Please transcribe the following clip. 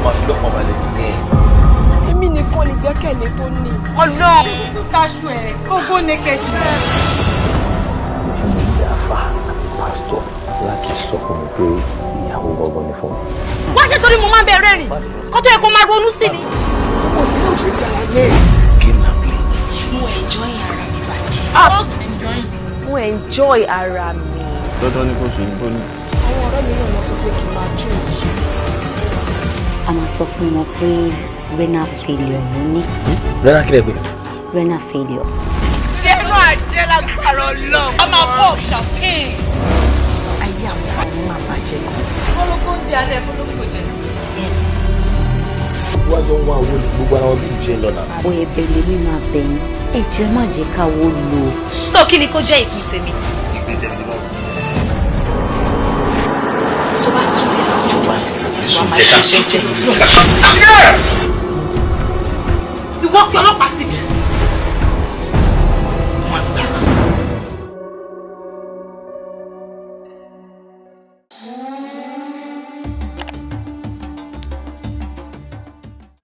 Máa fi lọ́kàn balẹ̀ nìyẹn. Èmi nìkan lè gbẹ́kẹ̀lé tó ní. Ọlọ́run taṣu ẹ̀ kó go naked. Mo ní àfa àti pásítọ̀ láti sọ fún mi pé ìyàwó gbọ́gbọ́n ni fún mi. Wá ṣe torí mo máa ń bẹ rẹ́rìn kó tó yẹ kó máa ronú sí ni. Ọmọ sí yóò ṣe gbára lé. Game na play. Mo enjoy ara mi bàjẹ́. Mo enjoy ara mi. Dandan ni kò sùn ìbò ni. Àwọn ọ̀rẹ́ mi náà lọ sọ pé kí n máa jó ìṣe. A máa sọ fún wọn pé renal failure ló ní. Renal kílẹ̀ pé. Renal failure. Tí ẹnu àjẹ́ lágbára Ọlọ́run. A máa pop champagne. Ayé àwọn ọmọ máa bàjẹ́ gan. Kólókó ń di alẹ́ kólókó jẹ. Yes. Wọ́n jọ ń wá owó ní gbogbo ara wọn bí ìjẹ́ lọ́nà. Ó yẹ bẹ́ẹ̀ lèmi máa bẹ̀ yín, ẹ jọ̀ọ́, ẹ má jẹ́ ká wó lò. So kí ni kó jẹ́ ìpín tèmi? Ìpín tẹ̀mí ni báwo? Tó bá tún lè Sùn, jẹ́ ká sùn. Ìwọ fi ọlọ́pàá.